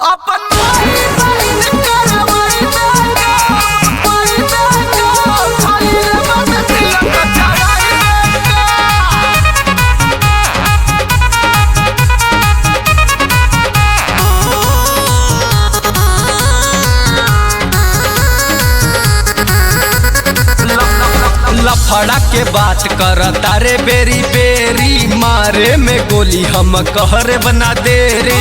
अपन माई बहिन करवई बेका, माई बेका, खलीलाबाद में तिलक चढ़ाई बेका। लफड़ा के बात कर तारे बेरी बेरी, मारे में गोली हम कहर बना दे रे।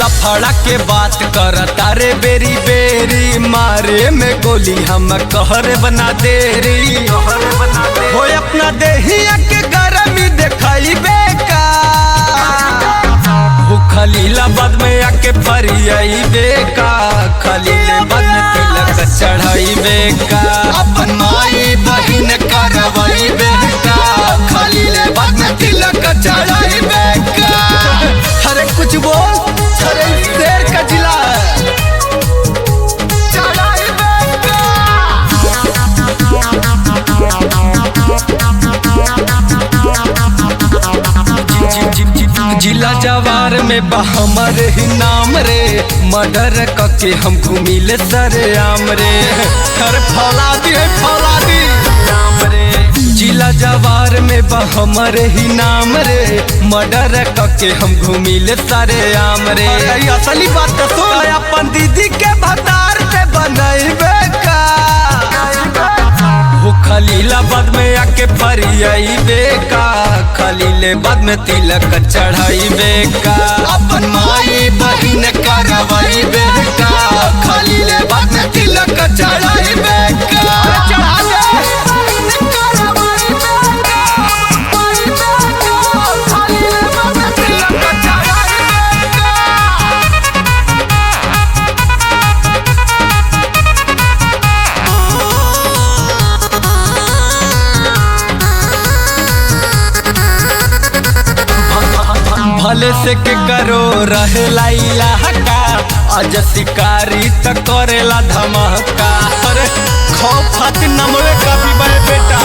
लफड़ा के बात कर तारे बेरी बेरी, मारे में गोली हम कहर बना दे रे। हो अपना देहिया के गरमी देखाई बेका, खलीलाबाद में आके फरियाई बेका, खलीलाबाद में तिलक चढ़ाई बेका। अपन माई बहिन करवई बेका, खलीलाबाद में तिलक चढ़ाई बेका। अरे कुछ बोल, अरे शेर का जिला है। चढ़ाई बेका। जिला जवार में बा हमर ही नाम रे, मर्डर कके हम घूमिले सरे आम रे। अरे फौलादी है फौलादी नाम रे। जिला जवार में बा हमर ही नाम रे, मर्डर कके हम घूमिले सरे आम रे। अरे असली बात तो सुन, अपन दीदी के भतार से बनैबे का। हो खलीलाबाद में आके फरियाई बेका, खलीलाबाद में तिलक चढ़ाई बेका। अपन माई बहिन करवई बेका, खलीलाबाद में तिलक चढ़ाई बेका। चढ़ा दे। बहिन करवई बेका, माई बेका, खलीलाबाद में तिलक चढ़ाई बेका। भले से के करो रहेला इलाका, आज शिकारी त करेला धमाका। अरे खौफ खातिर नमवे काफी बड़े बेटा।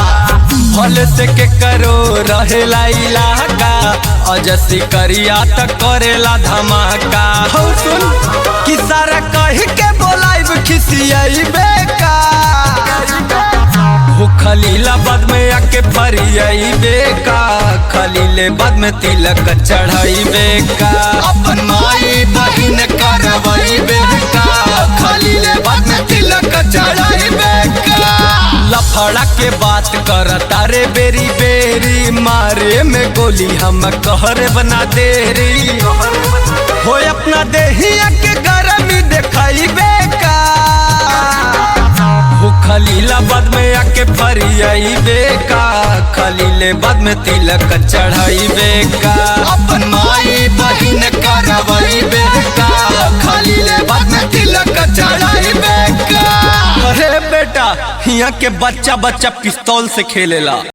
भले से के करो रहेला इलाका, आज शिकारिया त करेला धमाका। हौ सुन कि सारा कह के बोलाइब खिसियाई बेका। हो खलीलाबाद में आके फरियाई बेका, खलीलाबाद में तिलक चढ़ाई बेका। अपन माई बहिन करवई बेका, खलीलाबाद में तिलक चढ़ाई बेका। लफड़ा के बात कर तारे बेरी बेरी, मारे में गोली हम कहर बना दे रे। हो अपना देहिया के गरमी देखाई बेका, हो खलीलाबाद में आके फरियाई बेका, खलीलाबाद में तिलक चढ़ाई बेका। अपन माई बहिन करवई बेका, खलीलाबाद में तिलक चढ़ाई बेका। अरे बेटा, यहाँ के बच्चा बच्चा पिस्तौल से खेलेला।